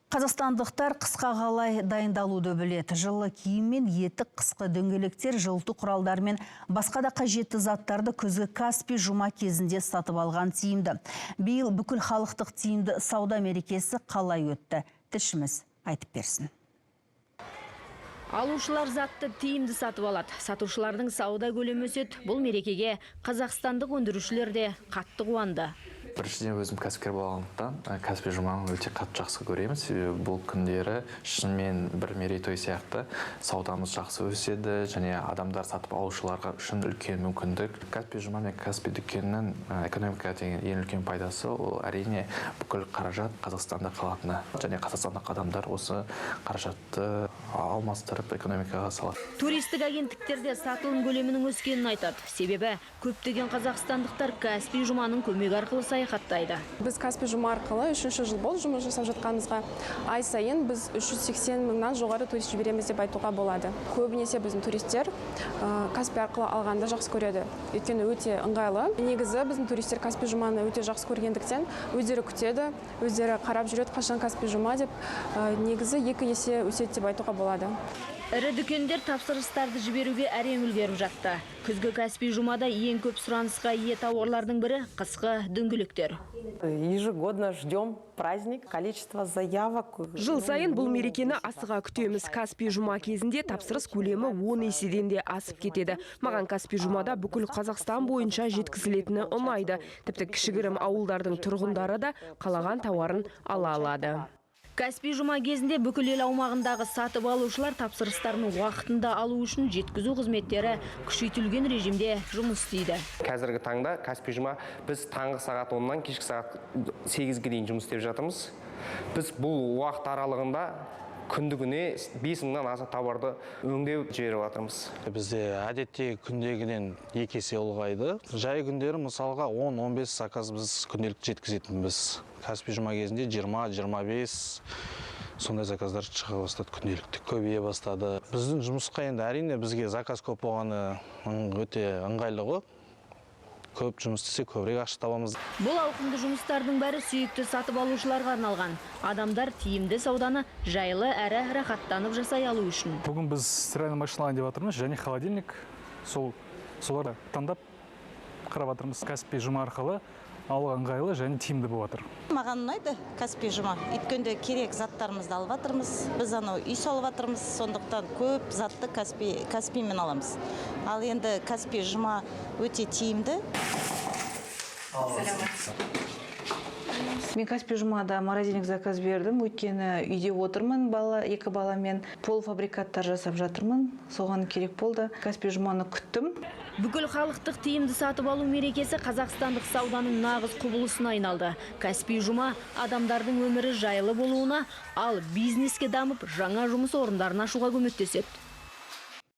Қазақстандықтар қысқа қалай дайындалуды біледі. Жылы киім мен етік, қысқы дөңгелектер, жылыту құралдары мен басқа да қажетті заттарды күзгі Каспи жұма кезінде сатып алған тиімді. Биыл бүкіл халықтық тиімді сауда мерекесі қалай өтті? Тілшіміз айтып берсін. Алушылар затты тиімді сатып алады. Сатушылардың сауда көлемі өседі. Бұл мерекеге қазақстандық өндірушілер де қатты қуанды. Біріншіден, өзім кәсіпкер болғандықтан, Каспи жұманы өте қатты жақсы көремін, себебі бұл күндері шынымен бір мерейтой сияқты, саудамыз жақсы өседі және адамдар, сатып алушыларға үшін үлкен мүмкіндік. Каспи жұма мен Каспи дүкенінің экономикаға деген ең үлкен пайдасы — ол, әрине, бүкіл қаражат Қазақстанда қалатыны және қазақстандық адамдар осы қаражатты алмастырып, экономикаға салады. Туристік агенттіктерде сатылым көлемінің өскенін айтады. Себебі көптеген қазақстандықтар Каспи жұманың көмегі арқылы саяхаттайды. Біз Каспи жұма арқылы үшінші жыл болды жұмыс жасап жатқанымызға. Ай сайын біз 380 мыңнан жоғары турист жібереміз деп айтуға болады. Көбінесе біздің туристер Каспи арқылы алғанды жақсы көреді, өйткені өте ыңғайлы. Негізі біздің туристер Каспи жұманы өте жақсы көргендіктен, өздері күтеді, өздері қарап жүреді, қашан Каспи жұма деп. Негізі 2 есе өседі деп айтуға болады. Ірі дүкендер тапсырыстарды жіберуге әрең үлгеріп жатты. Күзгі Каспи жұмада ең көп сұранысқа ие тауарлардың бірі — қысқы дөңгелектер. Ежегодно ждем праздник, количество заявок. Жыл сайын бұл мерекені асыға күтеміз. Каспи жұма кезінде тапсырыс көлемі 10 еседен де асып кетеді. Маған Каспи жұмада бүкіл Қазақстан бойынша жеткізілетіні ұнайды. Тіпті кішігірім ауылдардың тұрғындары да қалаған тауарын ала алады. Каспи жұма кезінде бүкіл ел аумағындағы сатып алушылар тапсырыстарын уақытында алу үшін жеткізу қызметтері күшейтілген режимде жұмыс істейді. Қазіргі таңда Каспи жұма біз таңғы сағат 10-нан кешкі сағат 8-ге дейін жұмыс істеп жатырмыз. Біз бұл уақыт аралығында күндігіне 5000-нан аса товарды өңдеп жіберіп жатырмыз. Бізде әдеттегі күндегіден 2 есе ұлғайды. Жай күндері, мысалға, 10-15 заказ біз күнделікті жеткізетінбіз. Каспи жұма кезінде 20-25 сондай заказдар шыға бастады, күнделікті көбейе бастады. Біздің жұмысқа енді, әрине, бізге заказ көп болғаны өте ыңғайлы ғой. Көп жұмыс істесек, көбірек ақша табамыз. Бұл ауқымды жұмыстардың бәрі сүйікті сатып алушыларға арналған. Адамдар тиімді сауданы жайлы әрі рахаттанып жасай алу үшін. Бүгін біз стиральный машина алайын деп жатырмыз және холодильник, соларды таңдап қарап жатырмыз. Каспи жұма арқылы алуға ыңғайлы және тиімді болып жатыр. Маған ұнайды Каспи жұма, өйткені керек заттарымызды алып жатырмыз. Біз анау үй салып жатырмыз, сондықтан көп затты Каспимен аламыз. Ал енді Каспи жұма өте тиімді. Мен Каспи жұмада морозильник заказ бердім, өйткені үйде отырмын бала, екі баламен, полуфабрикаттар жасап жатырмын, соған керек болды. Каспи жұманы күттім. Бүкіл халықтық тиімді сатып алу мерекесі қазақстандық сауданың нағыз құбылысына айналды. Каспи жұма адамдардың өмірі жайлы болуына, ал бизнеске дамып, жаңа жұмыс орындарын ашуға көмектеседі.